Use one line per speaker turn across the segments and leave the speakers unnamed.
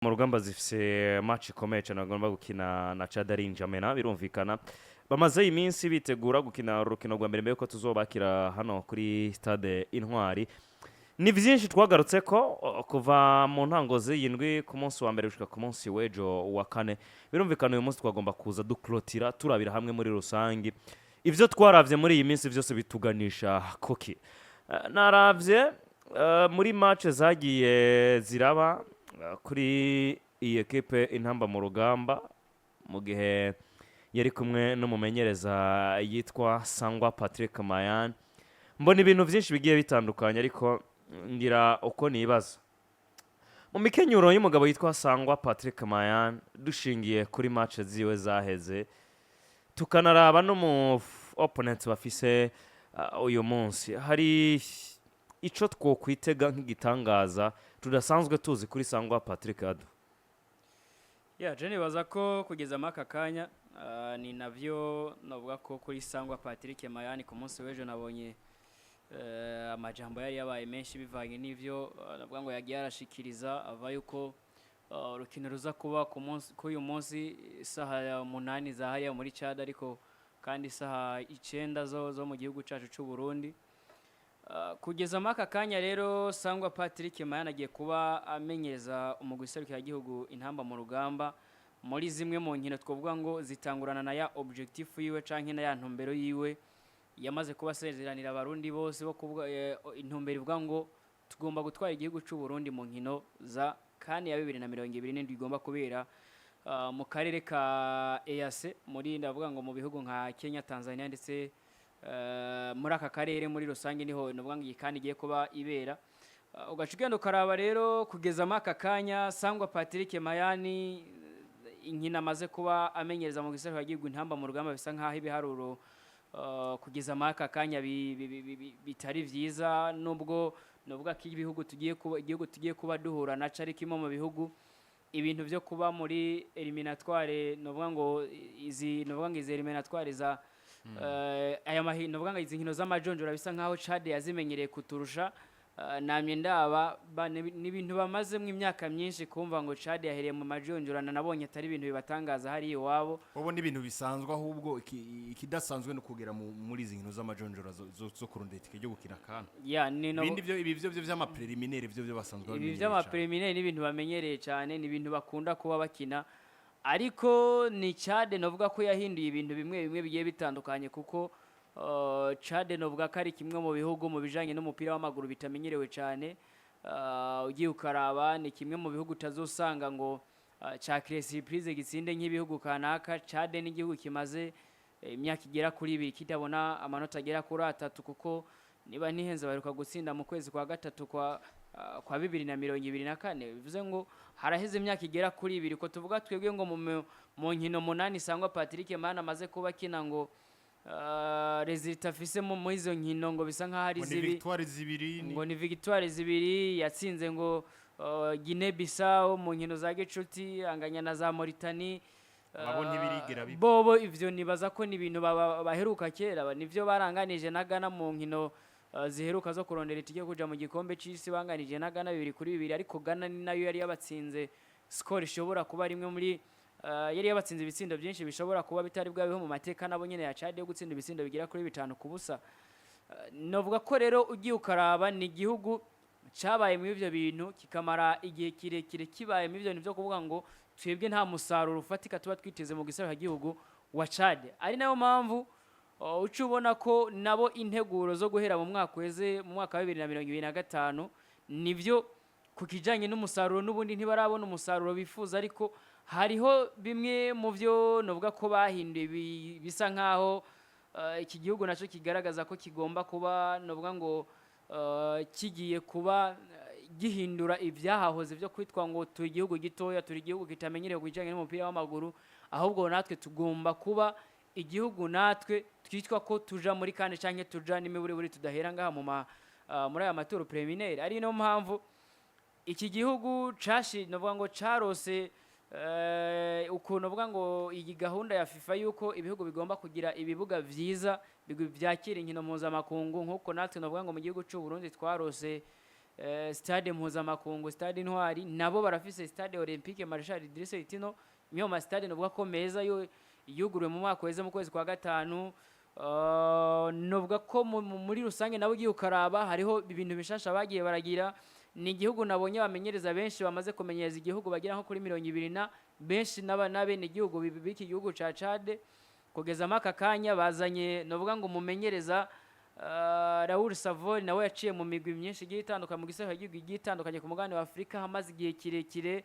Mu rugamba zifise match ikomeye cyane bagomba gukina na Chad ari N'Djamena. Birumvikana bamaze iminsi bitegura gukina urukino rwa mbere mbere yuko tuzobakira hano kuri Stade Intwari. Ni byinshi twagarutse ko kuva mu ntango z'iyi ndwi, ku munsi wa mbere gushika ku munsi w'ejo wa kane. Birumvikana uyu munsi twagomba kuza duclôtura, turabira hamwe muri rusange ibyo twaravye muri iyi minsi byose bituganisha koki. Naravye muri match zagiye ziraba kuri iyi ekipe Intamba mu Rugamba, mu gihe yari kumwe n'umumenyereza yitwa Sangwa Patrick Mayan, mbona ibintu byinshi bigiye bitandukanye, ariko ngira uko nibaza mu mikenyuro y'umugabo yitwa Sangwa Patrick Mayan, dushingiye kuri match ziwe zaheze, tukanaraba no mu opponent bafise uyu munsi, hari ico twokwitega nk'igitangaza tudasanzwe tuzi kuri Sangwa Patrick Ado?
Ya, je nibaza ko kugeza muri aka kanya ni navyo navuga ko kuri Sangwa Patrick Mayani, ku munsi w'ejo nabonye amajambo yari yabaye menshi bivanye n'ivyo navuga ngo yagiye arashikiriza ava yuko urukino ruza kuba ku munsi k'uyu munsi isaha ya 8 za hariya muri Chad, ariko kandi isaha 9 zo mu gihugu cacu c'u Burundi. Kugeza muri aka kanya rero, Sangwa Patrick Mayani agiye kuba amenyereza umugwi serukiragihugu Intamba mu Rugamba muri zimwe mu nkino twavuga ngo zitangurana na ya objectif yiwe canke na ya ntumbero yiwe yamaze kuba asezeranira Abarundi bose bo kuvuga intumbero ivuga ngo tugomba gutwara igihugu c'u Burundi mu nkino za CAN ya 2027 igomba kubera mu karere ka EAC, muri ndavuga ngo mu bihugu nka Kenya, Tanzania ndetse muri aka karere muri rusange niho ndavuga ngo iyi CAN igiye kuba ibera. Ugaca ugenda ukaraba rero, kugeza muri aka kanya Sangwa Patrick Mayani, inkino amaze kuba amenyereza mu gihugu Intamba mu Rugamba, bisa nk'aho ibiharuro kugeza muri aka kanya bitari vyiza, nubwo novuga ko ibihugu tugiye kuba igihugu tugiye kuba duhura naco ari kimwe mu bihugu ibintu byo kuba muri éliminatoires, novuga ngo izi novuga ngo izi éliminatoires za aya mahi, novuga ngo izi nkino z'amajonjora, bisa nkaho Chad yazimenyereye kuturusha. Namye ndaba n'ibintu bamazemo imyaka myinshi, kumva ngo Chad yahereye mu majonjora, nabonye atari ibintu bibatangaza hariya iwabo.
Ubu ni ibintu bisanzwe, ahubwo ikidasanzwe ni ukugera muri izi nkino z'amajonjora zo kurondera itike ryo gukina CAN.
Ya, ni no
Ibindi byo, ibi byo vy'amapréliminaires byo basanzwe
ibi
bamenyereye cane.
By'amapréliminaires ni ibintu bamenyereye cyane, ni ibintu bakunda kuba bakina, ariko ni Chad novuga ko yahinduye ibintu bimwe bimwe bigiye bitandukanye, kuko Chad novuga ko ari kimwe mu bihugu mu bijanye n'umupira w'amaguru bitamenyerewe cyane. Ugiye ukaraba, ni kimwe mu bihugu utazosanga ngo ca créer surprise, gitsinde nk'ibihugu kanaka. Chad ni igihugu kimaze imyaka igera kuri 2 kitabona amanota agera kuri 3, kuko niba ntihenze baheruka gutsinda mu kwezi kwa gatatu kwa 2024. Bivuze ngo haraheze imyaka igera kuri 2. Ko tuvuga twebwe ngo mu nkino 8 Sangwa Patrick Mana amaze kuba akina, ngo résultat afise muri izo nkino ngo bisa nkaho ari
Ngo ni
zibi.
Victoire 2
Ngo ni victoire 2 yatsinze, ngo Guinea Bissau mu nkino za gicuti, anganya na za Mauritanie.
Babo ntibirigera biba.
Bobo ivyo nibaza ko ni ibintu baheruka kera, nivyo baranganije na Ghana mu nkino ziheruka zo kurondera itike kuja mu gikombe c'isi, banganije na Ghana 2-2, ariko Ghana ni nayo yari yabatsinze score ishobora kuba rimwe muri yari yabatsinze ibitsindo byinshi bishobora kuba bitari bwabeho mu mateka nabo nyene ya Chad, yo gutsinda ibitsindo bigera kuri 5-0. Novuga ko rero ugiye ukaraba, ni igihugu cyabaye muri ibyo bintu kikamara igihe kirekire kibaye muri ibyo bintu byo kuvuga ngo twebwe nta musaruro ufatika tuba twiteze mu gihugu wa Chad, ari nayo mpamvu uca ubona ko nabo integuro zo guhera mu mwaka uheze, mu mwaka wa 2025, nibyo ku kijyanye n'umusaruro n'ubundi ntibarabona umusaruro bifuza, ariko hariho bimwe mu byo novuga ko bahinduye bisa nkaho iki gihugu nacyo kigaragaza ko kigomba kuba novuga ngo kigiye kuba gihindura ibyahahoze byo kwitwa ngo turi igihugu gitoya, turi igihugu kitamenyerewe ku bijyanye n'umupira w'amaguru, ahubwo natwe tugomba kuba igihugu natwe twitwa ko tuja muri CAN canke tuja n'imiburiburi tudahera ngaha muri aya maturo préliminaires. Ari no mpamvu iki gihugu cashi novuga ngo carose ukuntu novuga ngo iyi gahunda ya FIFA yuko ibihugu bigomba kugira ibibuga vyiza byakira inkino mpuzamakungu, nk'uko natwe novuga ngo mu gihugu c'u Burundi twarose. Stade mpuzamakungu, Stade Intwari, nabo barafise Stade Olympique Marshal Idriss Itno, imwe mu ma stade novuga ko meza yo yuguruwe mu mwaka weze mu kwezi kwa gatanu. Novuga ko muri rusange nabo ugiye ukaraba hariho ibintu bishasha bagiye baragira. Ni igihugu nabonye abamenyereza benshi bamaze kumenyereza igihugu bagera nko kuri 20 na benshi n'abene igihugu b'iki gihugu ca Chad. Kugeza muri aka kanya bazanye novuga ngo umumenyereza Raoul Savoy, nawe yaciye mu migwi myinshi igiye itandukanye mu gisata cy'igihugu igiye itandukanye ku mugabane wa Afurika, hamaze igihe kirekire.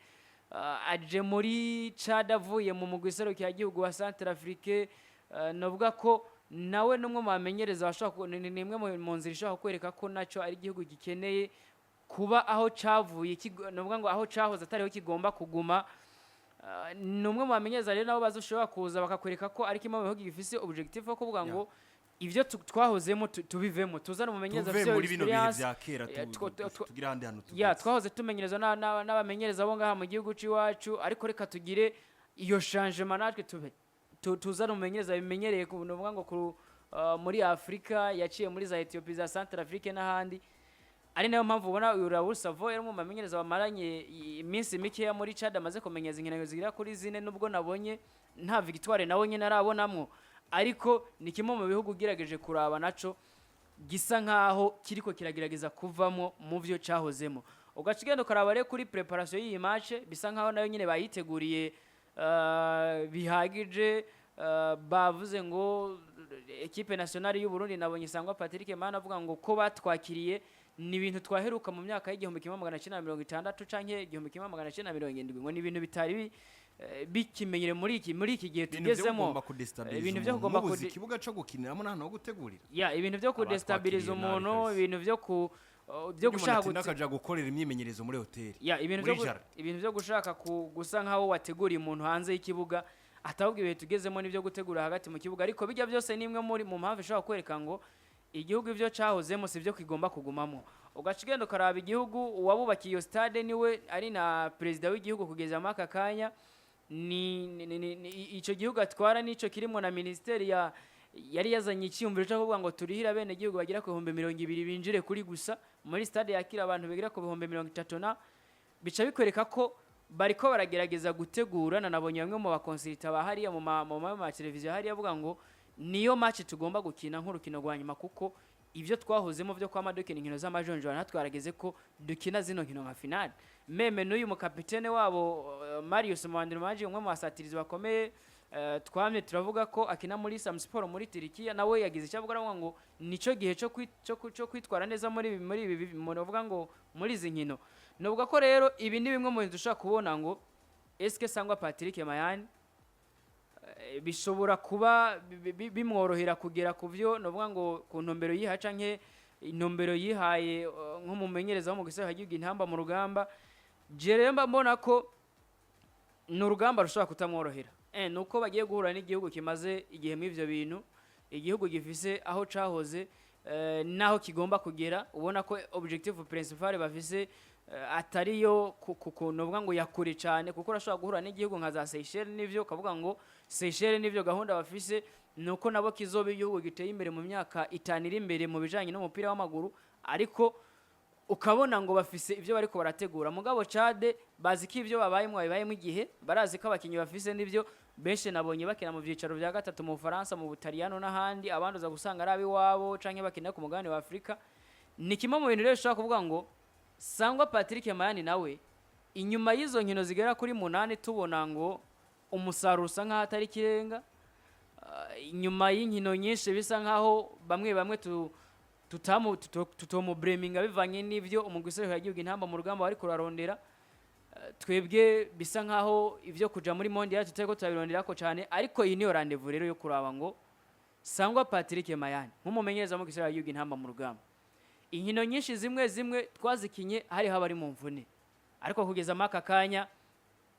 Aje muri Chad avuye mu mugwi serukiragihugu wa Centrafrique. Novuga ko nawe n'umwe mu bamenyereza bashobora ni imwe mu nzira ishobora kwereka ko nacyo ari igihugu gikeneye kuba aho cavuye, novuga ngo aho cahoze atariho kigomba kuguma. Ni umwe mu bamenyereza rero nabo baza ushobora kuza bakakwereka ko ari kimwe mu bihugu gifise objectif yo kuvuga ngo ibyo twahozemo tubivemo, tuzane umumenyereza
tuve
afise
muri bino bihe
experience.
vya kera, tugire ahandi hantu
ya
tugeze.
Twahoze tumenyerezwa n'abamenyereza bo ngaha mu gihugu c'iwacu, ariko reka tugire iyo changement natwe tube tuzane umumenyereza bimenyereye ku nuvuga ngo muri Afurika, yaciye muri za Ethiopia, za Centrafrique n'ahandi. Ari nayo mpamvu ubona uyu Raoul Savoy yari umwe mu bamenyereza bamaranye iminsi mikeya muri Chad, amaze kumenyereza inkino zigera kuri zine, nubwo nabonye nta victoire nawe nyine arabonamwo. Ariko ni kimwe mu bihugu ugerageje kuraba naco gisa nkaho kiriko kiragerageza kuvamo mu byo cahozemo. Ugaca ugenda ukaraba rero kuri préparation y'iyi match, bisa nkaho nayo nyine bayiteguriye bihagije. Bavuze ngo équipe nationale y'u Burundi, nabonye Sangwa Patrick Mana avuga ngo ko batwakiriye ni ibintu twaheruka mu myaka y'1960 canke 1970, ngo ni ibintu bitari bikimenyere muri iki gihe
Ibintu byo
tugezemo.
kugomba kudestabiliza
Ibintu byo
umuntu,
kugomba
mubuze ikibuga cyo gukiniramo n'ahantu ho gutegurira.
Ya, ibintu byo kudestabiliza
Abatwakiriye nabi
umuntu,
kabisa.
ibintu byo ku byo gushaka
umuntu atinda akaja gukorera imyimenyerezo muri hoteli,
ya, ibintu
muri
byo
jardin.
Ibintu byo gushaka gusa nkaho wateguriye umuntu hanze y'ikibuga, atavuga ibihe tugezemo n'ibyo gutegura hagati mu kibuga. Ariko bijya byose ni imwe muri mu mpamvu ishobora kwereka ngo igihugu ibyo cyahozemo si byo kigomba kugumamo. Ugaca ugenda ukaraba igihugu, uwabubakiye iyo stade niwe ari na perezida w'igihugu kugeza muri aka kanya. Ni icyo gihugu atwara nicyo kirimo na minisiteri ya yari yazanye icyiyumviro cyo kuvuga ngo turihire abene igihugu bagera ku 20,000 binjire kuri gusa muri stade yakira abantu bagera ku 30,000, na bica bikwereka ko bariko baragerageza gutegura. Nanabonye bamwe mu bakonsilita ba hariya mu ma televiziyo hariya avuga ngo niyo match tugomba gukina nk'urukino rwa nyuma, kuko ibyo twahozemo byo kwama dukina inkino z'amajonjora natwe ko dukina zino nkino nka finale. Même n'uyu mukapitene wabo Marius Mwandirumaji, umwe mu basatirizi bakomeye, twamye turavuga ko akina muri Samspor muri Turikiya, nawe yagize icyo avuga, aravuga ngo nico gihe cyo kwitwara neza muri ibi muvuga ngo muri izi nkino. Nuvuga ko rero ibi ni bimwe mu bintu dushobora kubona ngo eske Sangwa Patrick Mayani bishobora kuba bimworohera kugera ku byo nuvuga ngo ku ntumbero yihaye canke intumbero yihaye nk'umumenyereza wo mu gisagara cy'igihugu Intamba mu Rugamba. Je rero mba mbona ko ni urugamba rushobora kutamworohera, nuko bagiye guhura n'igihugu kimaze igihe muri ivyo bintu, igihugu gifise aho cahoze naho kigomba kugera. Ubona ko objectif principal bafise atariyo nuvuga ngo yakure cyane, kuko urashobora guhura n'igihugu nka za Seychelles n'ivyo ukavuga ngo Seychelles n'ivyo gahunda bafise nuko nabo kizoba igihugu giteye imbere mu myaka 5 iri imbere mu bijanye n'umupira w'amaguru, ariko ukabona ngo bafise ibyo bariko barategura. Mugabo Chad bazi ko ibyo babayemo babayemo igihe, barazi ko abakinnyi bafise n'ibyo benshi nabonye bakina mu byicaro bya gatatu mu Bufaransa, mu Butaliyano n'ahandi, abandi uza gusanga ari ab'iwabo canke bakina ku mugabane wa Afurika. Ni kimwe mu bintu rero ushobora kuvuga ngo Sangwa Patrick Mayani nawe inyuma y'izo nkino zigera kuri munani tubona ngo umusaruro usa nkaho atari ikirenga. Inyuma y'inkino nyinshi bisa nkaho bamwe bamwe tutomubreminga bivanye n'ivyo umugwi w'igihugu Intamba mu Rugamba wari kurarondera. Twebwe bisa nkaho ivyo kuja muri mondial tutariko turabironderako cyane, ariko iyi niyo rendez-vous rero yo kuraba ngo Sangwa Patrick Mayani nk'umumenyereza mu gisagara cy'igihugu Intamba mu Rugamba, inkino nyinshi zimwe zimwe twazikinye hariho abari mu mvune, ariko kugeza muri aka kanya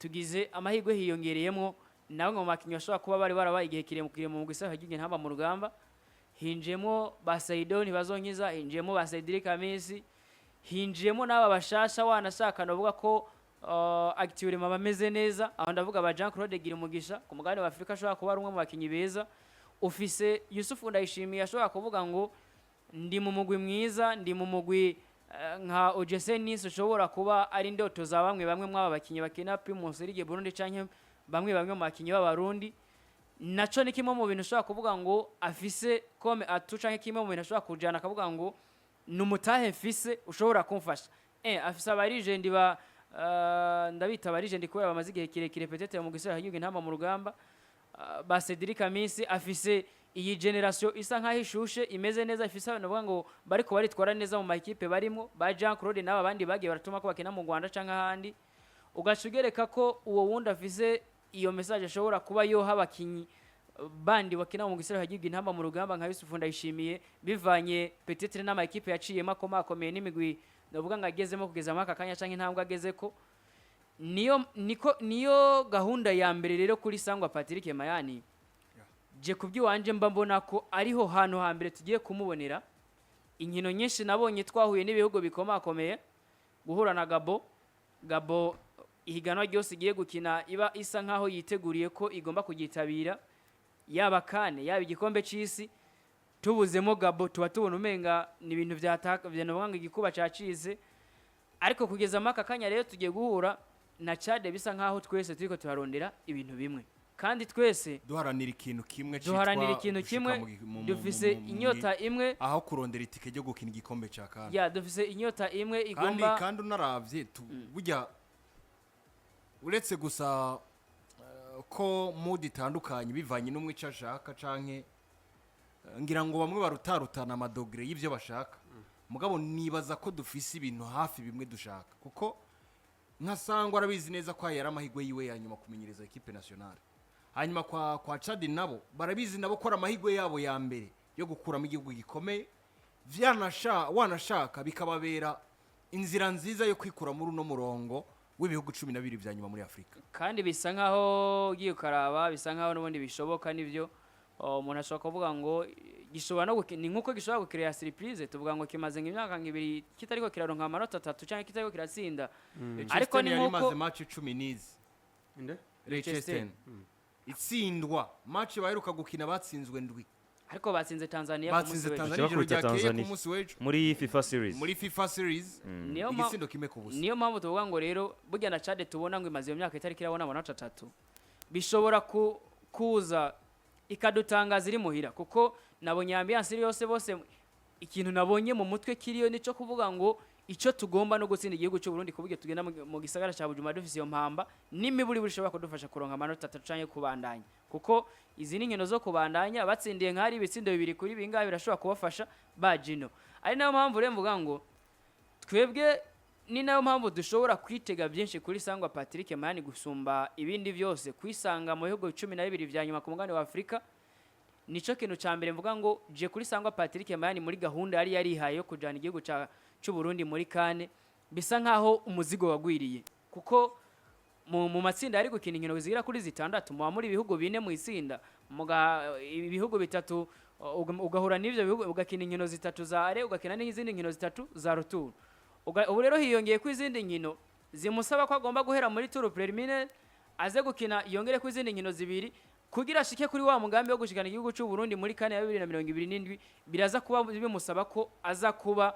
tugize amahirwe hiyongereyemo nawe mu bakinnyi bashobora kuba bari barabaye igihe kirekire mu mugwi w'igihugu Intamba mu Rugamba. Hinjiyemo ba Saido Ntibazonkiza, hinjiyemo ba Cedric Amisi, hinjiyemo n'aba bashasha wanashaka navuga ko actuellement bameze neza. Aho ndavuga ba Jean Claude Girumugisha ku mugabane wa Afurika ashobora kuba ari umwe mu bakinnyi beza, ufise Yusuf Ndayishimiye ashobora kuvuga ngo ndi mu mugwi mwiza, ndi mu mugwi. nka OGC Nice ushobora kuba ari indoto za bamwe bamwe mw'aba bakinyi bakina Primus League Burundi canke bamwe bamwe mu bakinyi b'Abarundi, naco ni kimwe mu bintu ushobora kuvuga ngo afise comme atout, canke kimwe mu bintu ashobora kujana akavuga ngo ni umutahe mfise ushobora kumfasha. Afise aba legend ba ndabita aba legend kubera bamaze igihe kirekire peut-être mu gisagara cy'igihugu Intamba mu Rugamba, ba Cedric Amisi. Afise iyi generation isa nkaho ishushe, imeze neza, ifise abantu bavuga ngo bariko baritwara neza mu makipe barimo, ba Jean Claude n'aba bandi bagiye baratuma ko bakina mu Rwanda canke ahandi. Ugaca ugereka ko uwo wundi afise iyo message ashobora kuba yoha abakinyi bandi bakina mu gisagara cy'igihugu Intamba mu Rugamba nka Yusufu Ndayishimiye, bivanye peut-être n'ama ekipe yaciyemo akomakomeye n'imigwi ndavuga ngo agezemo kugeza muri aka kanya canke intambwe agezeko. Niyo niko niyo gahunda ya mbere rero kuri Sangwa Patrick Mayani. Je kubyiwanje mba mbona ko ariho hantu hambere tugiye kumubonera. Inkino nyinshi nabonye twahuye n'ibihugu bikomakomeye, guhura na Gabo, Gabo ihiganwa ryose igiye gukina iba isa nkaho yiteguriye ko igomba kugitabira, yaba kane yaba igikombe c'isi. Tubuzemo Gabo tuba tubona umenga ni ibintu vyataka ngo igikuba cacize. Ariko kugeza muri aka kanya rero tugiye guhura na Chad, bisa nkaho twese turiko turarondera ibintu bimwe kandi twese
duharanira ikintu kimwe citwa
duharanira ikintu
gushika
kimwe, dufise inyota imwe.
Aho kurondera itike ryo gukina igikombe ca kane.
Ya, dufise inyota imwe
Kandi
igomba.
Kandi unaravye burya uretse gusa ko mood itandukanye bivanye n'umwe ico ashaka canke ngira ngo bamwe barutarutana ama degrés y'ivyo bashaka, mugabo nibaza ko dufise ibintu hafi bimwe dushaka, kuko nka Sangwa arabizi neza ko aya yari amahirwe yiwe ya nyuma kumenyereza équipe nationale. Hanyuma kwa Chad nabo barabizi nabo ko ari amahirwe yabo ya mbere yo gukuramo igihugu gikomeye, vyanasha wanashaka bikababera inzira nziza yo kwikura muri uno murongo w'ibihugu 12 vya nyuma muri Afurika.
Kandi bisa nkaho ugiye ukaraba, bisa nkaho n'ubundi bishoboka. Nibyo, umuntu ashobora kuvuga ngo gishobora no ni nkuko gishobora gukireya surprise. Tuvuga ngo kimaze nk'imyaka nk'ibiri kitariko kiraronka amanota atatu cyangwa kitariko kiratsinda, ariko ni
Leicester yari
nkuko
imaze match 10 n'izi
Inde?
Leicester itsindwa match baheruka gukina batsinzwe ndwi.
Ariko batsinze Tanzania ku munsi
Batsinze
w'ejo.
Tanzania ijoro
Bakubita
ryakeye ku
Tanzania.
munsi w'ejo.
Muri FIFA series.
Muri FIFA series.
Niyo
Igitsindo 1-0.
Niyo mpamvu tuvuga ngo rero burya na Chad tubona ngo imaze iyo myaka itariko irabona amanota atatu, bishobora kuza ikadutangaza iri muhira, kuko nabonye ambiance iri yose bose. Ikintu nabonye mu mutwe kiriyo nico kuvuga ngo icyo tugomba no gutsinda igihugu cy'u Burundi, kuburyo tugenda mu gisagara cya Bujumbura dufise iyo mpamba n'imiburi buri ishobora kudufasha kuronka amanota atatu canke kubandanya, kuko izi ni inkino zo kubandanya. Batsindiye nk'ari ibitsindo bibiri kuri bingahe birashobora kubafasha bajino. Ari nayo mpamvu rero mvuga ngo twebwe ni nayo mpamvu dushobora kwitega byinshi kuri Sangwa Patrick Mayani gusumba ibindi byose. Kwisanga mu bihugu 12 vya nyuma ku mugabane wa Afurika nico kintu ca mbere mvuga ngo je kuri Sangwa Patrick Mayani muri gahunda yari yarihaye yo kujana igihugu ca c'u Burundi muri kane, bisa nkaho umuzigo wagwiriye, kuko mu matsinda yari gukina inkino zigera kuri zitandatu, muba muri ibihugu bine mu itsinda, muga ibihugu bitatu, ugahura n'ivyo bihugu, ugakina inkino zitatu za aller, ugakina n'izindi nkino zitatu za retour. Ubu rero hiyongeye ko izindi nkino zimusaba ko agomba guhera muri tour préliminaire aze gukina, yongere ko izindi nkino zibiri kugira ashike kuri wa mugambi wo gushikana igihugu cy'u Burundi muri kane ya 2027. Biraza kuba bimusaba ko aza kuba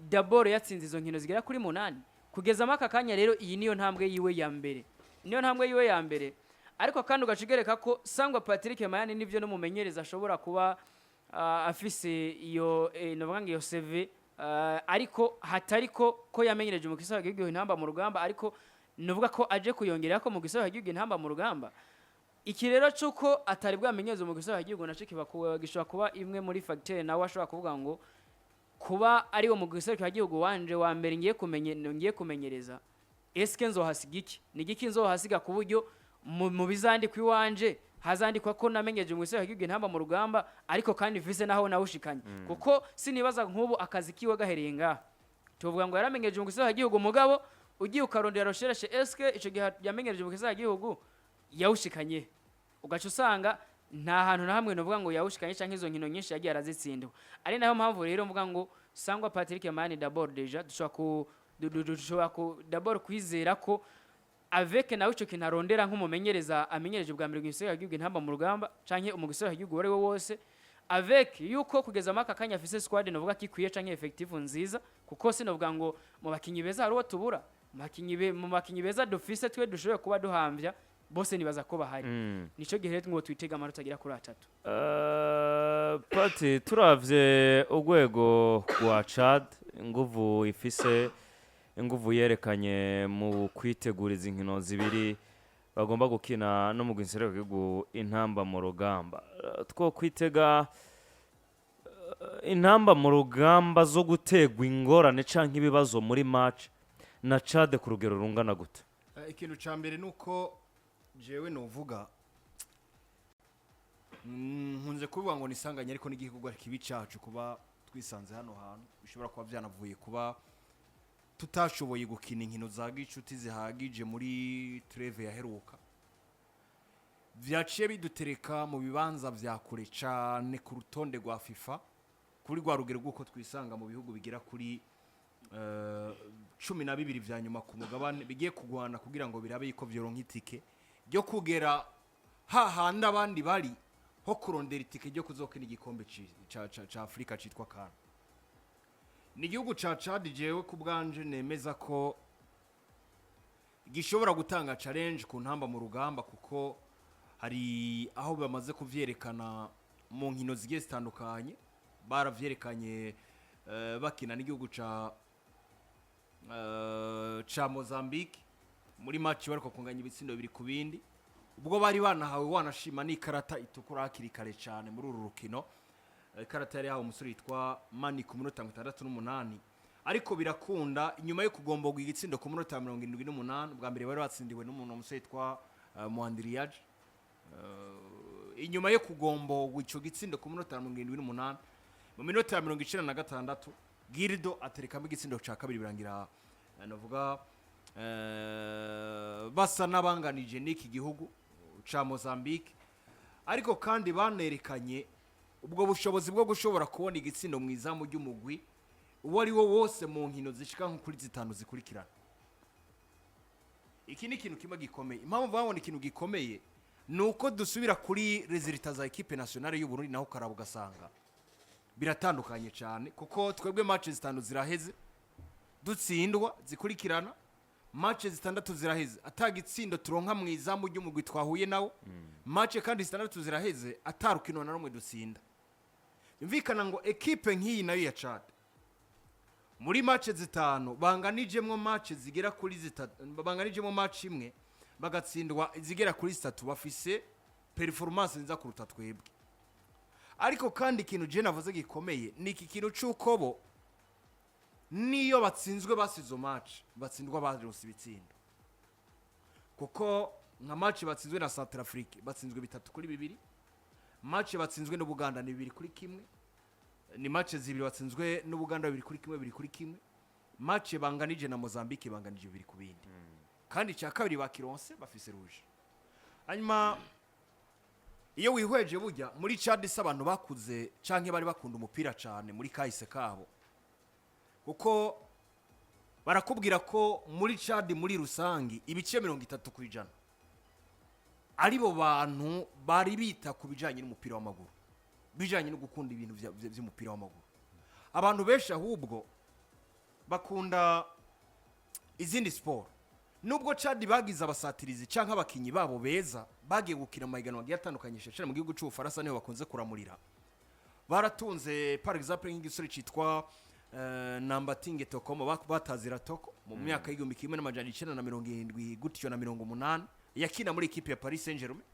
d'abord yatsinze izo nkino zigera kuri munani. Kugeza aka kanya rero iyi niyo ntambwe yiwe ya mbere, niyo ntambwe yiwe ya mbere. Ariko kandi ugaca ko Sangwa Patrick Mayani nibyo n'umumenyereza ashobora kuba afise iyo novuga ngo iyo CV, ariko hatari ko yamenyereje mu gisagara cy'igihugu Intamba mu Rugamba, ariko nuvuga ko aje kuyongera ko mu gisagara cy'igihugu Intamba mu Rugamba. Iki rero cyuko atari bwamenyereze mu gisagara cy'igihugu naco kiba gishobora kuba imwe muri facteur nawe ashobora kuvuga ngo kuba ari wo mu gisagara cy'igihugu wanje wa mbere ngiye kumenyereza, eske nzohasiga iki? Ni igiki nzohasiga ku buryo mu bizandikwa iwanje hazandikwa ko namenyeje mu gisagara cy'igihugu Intamba mu Rugamba, ariko kandi mvise naho nawushikanye? Kuko sinibaza nk'ubu akazi kiwe gahereye ngaha tuvuga ngo yaramenyeje mu gisagara cy'igihugu, mugabo ugiye ukarondera recherche, eske ico gihe yamenyereje mu gisagara cy'igihugu yawushikanye? Ugaca usanga nta hantu na hamwe novuga ngo yawushikanye canke izo nkino nyinshi yagiye arazitsindwa. Ari nayo mpamvu rero mvuga ngo Sangwa Patrick Mayani d'abord déjà dushobora ku d'abord kwizera ko avec nawe ico kintu arondera nk'umumenyereza amenyereje ubwa mbere mu gisagara cy'igihugu Intamba mu Rugamba canke mu gisagara cy'igihugu uwo ari we wose, avec yuko kugeza muri aka kanya afise squad novuga ko ikwiye canke effectif nziza. Kuko Kuko sinovuga ngo mu bakinyi beza hari uwo tubura, mu bakinyi beza dufise twe dushoboye kuba duhamvya bose, nibaza ko bahari. Nico gihe rero ngo twitega amanota agera kuri 3.
Pati, turavye urwego rwa Chad, inguvu ifise, inguvu yerekanye mu kwitegura izi nkino zibiri bagomba gukina no mu gihugu Intamba mu Rugamba, two kwitega Intamba mu Rugamba zo gutegwa ingorane canke ibibazo muri match na Chad ku rugero rungana gute?
Ikintu cya mbere ni uko jewe nuvuga, nkunze kubivuga ngo nisanganye, ariko n'igikorwa kibi cyacu kuba twisanze hano hantu. Bishobora kuba byanavuye kuba tutashoboye gukina inkino za gicuti zihagije muri trêve yaheruka, byaciye bidutereka mu bibanza vya kure cyane ku rutonde rwa FIFA, kuri rwa rugero rw'uko twisanga mu bihugu bigera kuri 12 vya nyuma ku mugabane, bigiye kugwana kugira ngo birabe yuko vyoronka itike ryo kugera hahandi abandi bari ho kurondera itike ryo kuzokina igikombe ca Afurika citwa CAN. Ni igihugu ca Chad jewe ku bwanje nemeza ko gishobora gutanga challenge ku Ntamba mu Rugamba, kuko hari aho bamaze kuvyerekana mu nkino zigiye zitandukanye. Baravyerekanye bakina n'igihugu ca Mozambique muri match bariko kunganya ibitsindo 2-2, ubwo bari banahawe wanashima n'ikarata itukura hakiri kare cyane muri uru rukino. Ikarata yari yahawe umusore yitwa Mani ku minota 68, ariko birakunda inyuma yo kugomborwa igitsindo ku minota 78. Bwa mbere bari batsindiwe n'umuntu, umusore yitwa Muandiriyaje. Inyuma yo kugomborwa ico gitsindo ku minota 78, mu minota ya 96 Gildo aterekamo igitsindo ca kabiri, birangira navuga basa n'abanganije n'iki gihugu ca Mozambique. Ariko kandi banerekanye ubwo bushobozi bwo gushobora kubona igitsindo mu izamu ry'umugwi uwo ari wo wose mu nkino zishika nko kuri zitanu zikurikirana. Iki ni ikintu kimwe gikomeye. Impamvu babona ikintu gikomeye ni uko dusubira kuri résultats za équipe nationale y'u Burundi, naho ukaraba ugasanga biratandukanye cyane, kuko twebwe match zitanu ziraheze dutsindwa zikurikirana, match zitandatu ziraheze atagitsindo turonka mu izamu ry'umugwi twahuye nawo, match kandi zitandatu ziraheze atarukino na rumwe dutsinda. Yumvikana ngo ekipe nk'iyi nayo ya Chad, muri match zitanu banganijemwo match zigera kuri zitatu, banganijemo match imwe, bagatsindwa izigera kuri zitatu, bafise performance nziza kuruta twebwe. Ariko kandi ikintu je navuze gikomeye ni iki kintu c'uko bo niyo batsinzwe basize izo match batsindwa baronse ibitsindo, kuko nka match batsinzwe na Centrafrique batsinzwe 3-2, match batsinzwe n'Ubuganda ni 2-1, ni match zibiri batsinzwe n'Ubuganda 2-1, 2-1. Match banganije na Mozambique banganije 2-2, kandi icya kabiri bakironse bafise rouge. Hanyuma iyo wihweje, burya muri Chad se abantu bakuze canke bari bakunda umupira cane muri kahise kabo, kuko barakubwira ko muri Chad muri rusangi ibice 30% aribo bantu bari bita ku bijanye n'umupira w'amaguru, bijanye no gukunda ibintu vy'umupira w'amaguru. Abantu benshi ahubwo bakunda izindi siporo, nubwo Chad bagize abasatirizi canke abakinyi babo beza bagiye gukina mu mahiganwa agiye atandukanye, cyane mu gihugu c'Ubufaransa niho bakunze kuramurira. Baratunze par exemple nk'igisore citwa Nambatinge Tokomo, batazira Toko mu myaka y'1970 gutyo na 80, yakina muri ekipe ya Paris Saint-Germain.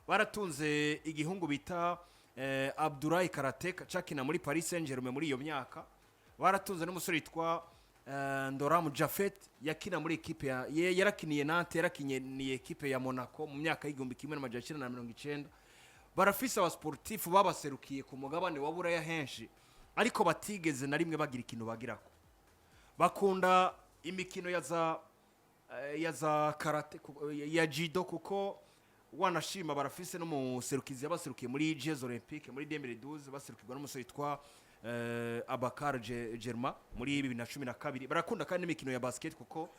Baratunze igihungu bita Abdoulaye Karateka cakina muri Paris Saint-Germain muri iyo myaka. Baratunze n'umusore yitwa Ndoram Jafet yakina muri ekipe ya yarakiniye Nantes, yarakiniye ekipe ya Monaco mu myaka y'1990. Barafise abasportifu babaserukiye ku mugabane wa Buraya henshi, ariko batigeze na rimwe bagira ikintu bagirako. Bakunda imikino ya za karate, ya judo, kuko wanashima barafise n'umuserukizi yabaserukiye muri Jeux Olympiques muri 2012, baserukirwa n'umusore witwa Abakar Germa muri 2012. Barakunda kandi n'imikino ya basket, kuko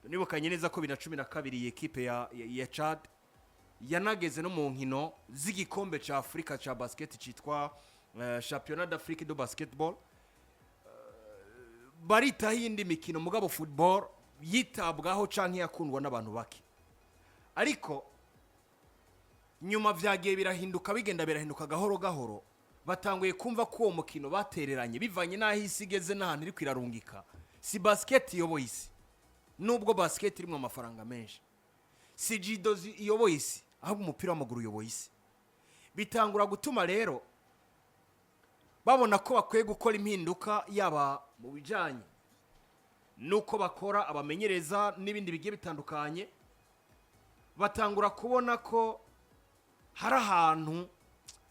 nibukanye neza ko 2012 iyi ekipe ya Chad yanageze no mu nkino z'igikombe ca Afrika ca basket citwa Championnat d'Afrique de basketball. Baritaho iyindi mikino, mugabo football yitabwaho canke yakundwa n'abantu bake. Ariko nyuma vyagiye birahinduka, bigenda birahinduka gahoro gahoro. Batanguye kumva ko uwo mukino batereranye, bivanye n'aho isi igeze n'ahantu iri kwirarungika. Si basket iyoboye isi, nubwo basket irimo amafaranga menshi, si judo iyoboye isi, ahubwo umupira w'amaguru uyoboye isi. Bitangura gutuma rero babona ko bakwiye gukora impinduka, yaba mu bijyanye n'uko bakora, abamenyereza n'ibindi bigiye bitandukanye. Batangura kubona ko hari ahantu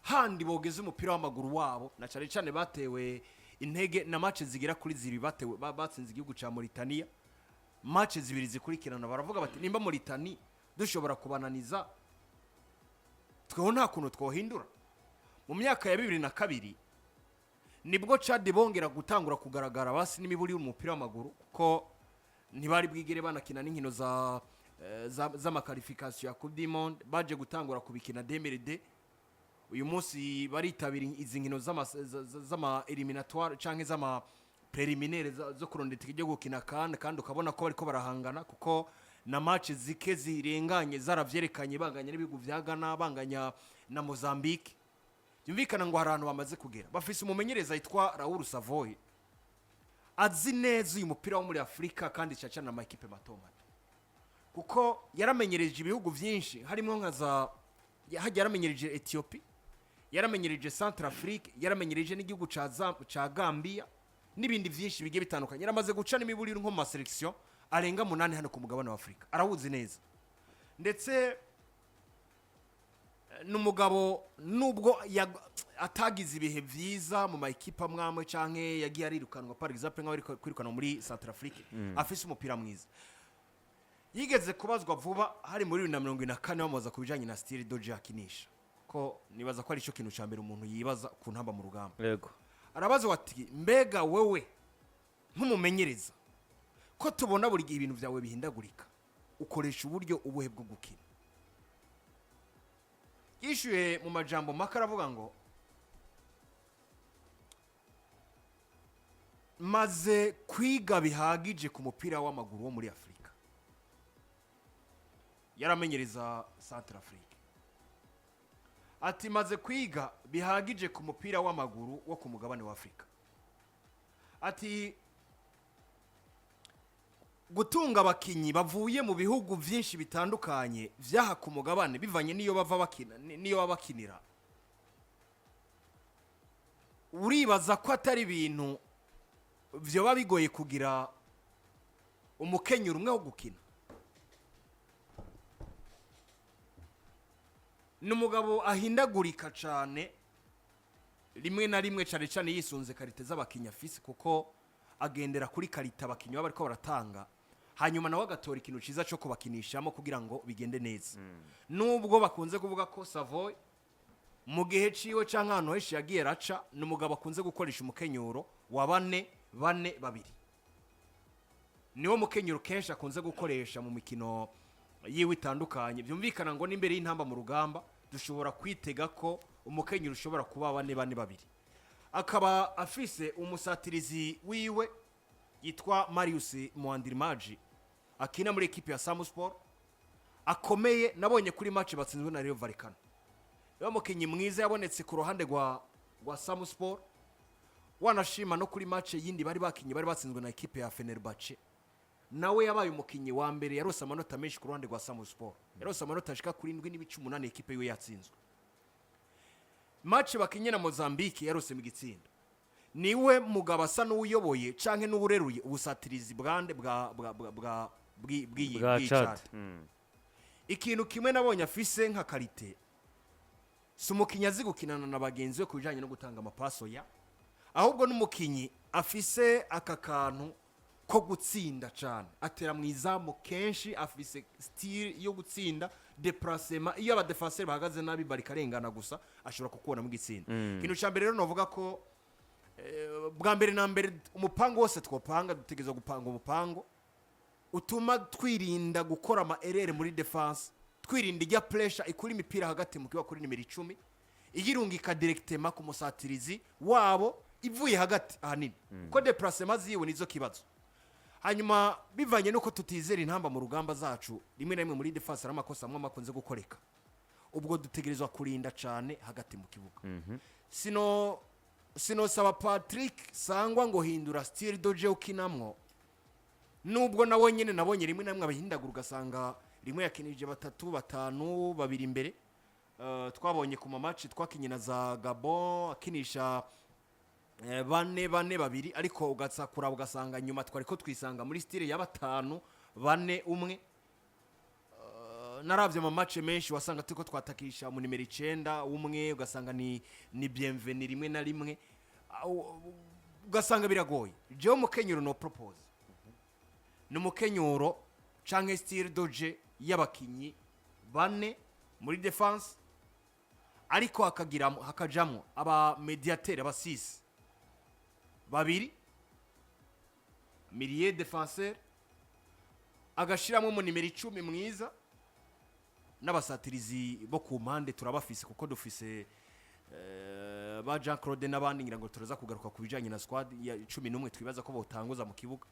handi bogeze umupira w'amaguru wabo, na cyane cyane batewe intege na match zigera kuri zibiri batewe batsinze igihugu cya Mauritania, match zibiri zikurikirana. Baravuga bati: "Nimba Mauritania dushobora kubananiza, tweho nta kuntu twohindura?" Mu myaka ya 2002 nibwo Chad bongera gutangura kugaragara basi n'imiburi y'umupira w'amaguru, kuko ntibari bwigere banakina n'inkino z'ama qualification ya Coupe du Monde. Baje gutangura kubikina 2002. Uyu munsi baritabira izi nkino z'ama éliminatoire canke z'ama préliminaire zo kurondera itike ryo gukina CAN, kandi ukabona ko bariko barahangana, kuko na match zike zirenganye zaravyerekanye, banganya n'ibihugu vya Ghana, banganya na Mozambique. Byumvikana ngo hari ahantu bamaze kugera. Bafise umumenyereza yitwa Raoul Savoy, azi neza uyu mupira wo muri Afurika, kandi cyane amakipe mato mato, kuko yaramenyereje ibihugu byinshi, harimo nka za hajya yaramenyereje Ethiopie, yaramenyereje Centrafrique, yaramenyereje n'igihugu ca Gambia n'ibindi byinshi bigiye bitandukanye. Yaramaze guca n'imiburi nko mu ma sélection arenga 8 hano ku mugabane wa Afurika, arawuzi neza. Ndetse ni umugabo, nubwo atagize ibihe byiza mu ma ekipa amwe amwe canke yagiye arirukanwa, par exemple nk'abari kwirukanwa muri Centrafrique, afise umupira mwiza. Yigeze kubazwa vuba, hari muri 2024, bamubaza ku bijanye na style de jeu akinisha, ko nibaza ko ari cyo kintu ca mbere umuntu yibaza ku ntamba mu rugamba. Arabaza ati: "Mbega wewe nk'umumenyereza, ko tubona buri gihe ibintu byawe bihindagurika, ukoresha uburyo ubuhe bwo gukina?" Yishyuye mu majambo make, aravuga ngo: "Maze kwiga bihagije ku mupira w'amaguru wo muri Afurika." Yaramenyereza Centrafrique. Ati: "Maze kwiga bihagije ku mupira w'amaguru wo ku mugabane wa Afurika." Ati: "Gutunga abakinyi bavuye mu bihugu byinshi bitandukanye vyaha ku mugabane, bivanye n'iyo bava bakina, n'iyo baba bakinira, uribaza ko atari ibintu vyoba bigoye kugira umukenyero umwe wo gukina?" Ni umugabo ahindagurika cane rimwe na rimwe, cane cane yisunze qualité z'abakinyi afise, kuko agendera kuri qualité abakinyi baba bariko baratanga, hanyuma nawe agatora ikintu ciza cyo kubakinishamo kugira ngo bigende neza. Nubwo bakunze kuvuga ko Savoy mu gihe ciwe canke ahantu henshi yagiye raca, ni umugabo akunze gukoresha umukenyuro wa 4-4-2, niwo mukenyuro kenshi akunze gukoresha mu mikino yiwe itandukanye. Byumvikana ngo n'imbere y'intamba mu rugamba dushobora kwitega ko umukenyuro ushobora kuba 4-4-2. Akaba afise umusatirizi wiwe yitwa Marius Muandirimaji, akina muri ekipe ya Samusport, akomeye. Nabonye kuri match batsinzwe na Rayo Vallecano, niwe mukinnyi mwiza yabonetse ku ruhande rwa Samusport. Wanashima no kuri match yindi bari bakinye, bari batsinzwe na ekipe ya Fenerbahce, nawe yabaye umukinnyi wa mbere yarose amanota menshi ku ruhande rwa Samusport, yarose amanota ashika kuri 7.8, ekipe yiwe yatsinzwe. Match bakinye na Mozambique yarose mu gitsinda. Niwe mugabo asa n'uwuyoboye canke n'uwureruye ubusatirizi bwande bwa bw'iyi
bwa
bw'iyi
Chad.
Chad. Ikintu kimwe nabonye afise nka qualité, si umukinnyi azi gukinana na bagenzi be ku bijyanye no gutanga amapaso ya, ahubwo n'umukinnyi afise aka kantu ko gutsinda cyane, atera mu izamu kenshi, afise style yo gutsinda déplacement. Iyo abadefanseri bahagaze nabi, barikarengana gusa, ashobora kukubonamo igitsinda. Ikintu cya mbere rero novuga ko bwa mbere na mbere, umupango wose twopanga, dutegereza gupanga umupango utuma twirinda gukora ama erreur muri défense, twirinda ijya pressure ikura imipira hagati mu kibuga kuri nimero 10, iyirungika directement ku musatirizi wabo. Ivuye hagati ahanini, kuko déplacement ziwe nizo kibazo. Hanyuma bivanye nuko tutizera Intamba mu Rugamba zacu, rimwe na rimwe muri défense hari amakosa amwe akunze gukoreka. Ubwo dutegerezwa kurinda cyane hagati mu kibuga. Sinosaba Patrick Sangwa ngo hindura style de jeu ukinamwo, nubwo nawe nyine nabonye rimwe na rimwe abahindagura, ugasanga rimwe yakinije batatu, batanu, babiri imbere. Twabonye ku ma match twakinye na za Gabon akinisha bane, bane, babiri, ariko ugatsa kuraba ugasanga nyuma twari ko twisanga muri style ya batanu, bane, umwe. Naravye mu match menshi wasanga turiko twatakisha mu nimero 9 umwe, ugasanga ni Bienvenu rimwe na rimwe. Ugasanga biragoye. Jewe umukenyuro no propose ni umukenyuro canke style de jeu y'abakinyi bane muri défense, ariko hakagiramo, hakajamwo aba médiateur, aba six babiri, milieu défenseur, agashiramo mu nimero 10 mwiza n'abasatirizi bo ku mpande. Turabafise, kuko dufise ba Jean Claude n'abandi. Ngira ngo turaza kugaruka ku bijanye na squad ya 11 twibaza ko botanguza mu kibuga.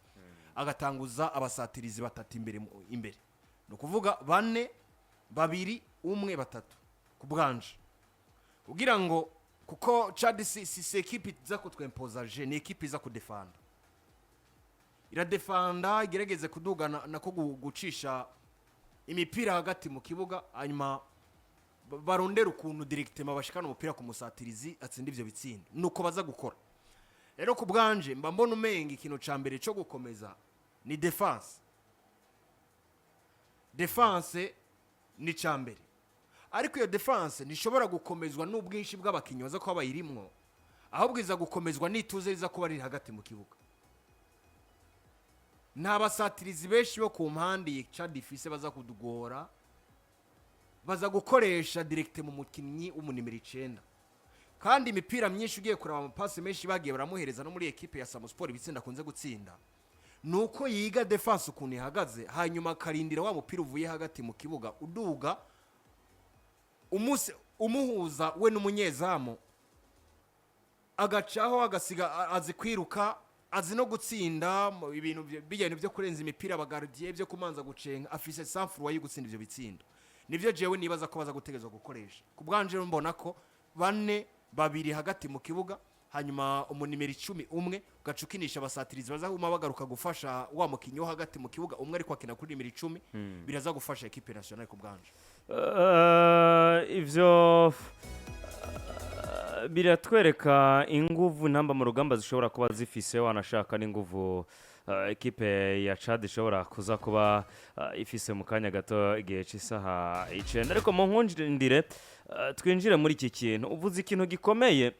Agatanguza abasatirizi batatu imbere, imbere ni ukuvuga bane, babiri, umwe, batatu ku bwanje, kugira ngo, kuko Chad si équipe iza kutwempoza jeu, ni équipe iza kudefanda, iradefanda, igerageze kudugana nako gucisha imipira hagati mu kibuga, hanyuma barondera ukuntu directement bashikana umupira ku musatirizi atsinda ivyo bitsindo. Nuko baza gukora. Rero ku bwanje mba mbona umenga ikintu ca mbere co gukomeza ni défense. Défense ni ca mbere, ariko iyo défense ntishobora gukomezwa n'ubwinshi bw'abakinnyi baza kuba bayirimwo, ahubwo iza gukomezwa n'ituze riza kuba riri hagati mu kibuga. Nta basatirizi benshi bo ku mpande iyi Chad ifise baza kudugora, baza gukoresha direct mu mukinnyi w'umunimero 9. Kandi imipira myinshi ugiye kureba, amapasi menshi bagiye baramuhereza no muri ekipe ya Samusport, ibitsinda akunze gutsinda ni uko yiga défense ukuntu ihagaze, hanyuma akarindira wa mupira uvuye hagati mu kibuga uduga umuhuza we n'umunyezamu, agacaho agasiga. Azi kwiruka, azi no gutsinda mu ibintu bijyanye byo kurenza imipira aba gardien, byo kumanza gucenga, afise sang-froid yo gutsinda ivyo bitsindo. Nivyo jewe nibaza ko baza gutegerezwa gukoresha. Ku bwanje rero mbona ko bane, babiri hagati mu kibuga, hanyuma umunimero 10 umwe, ugaca ukinisha abasatirizi baza kuma bagaruka gufasha wa mukinyi wo hagati mu kibuga umwe, ariko akina kuri nimero 10, biraza gufasha équipe nationale ku bwanje.
Ivyo biratwereka inguvu Intamba mu Rugamba zishobora kuba zifise, wanashaka n'inguvu ekipe ya Chad ishobora kuza kuba ifise mu kanya gato igihe cy'isaha 9. Ariko mu nkundire twinjire muri iki kintu, uvuze ikintu gikomeye.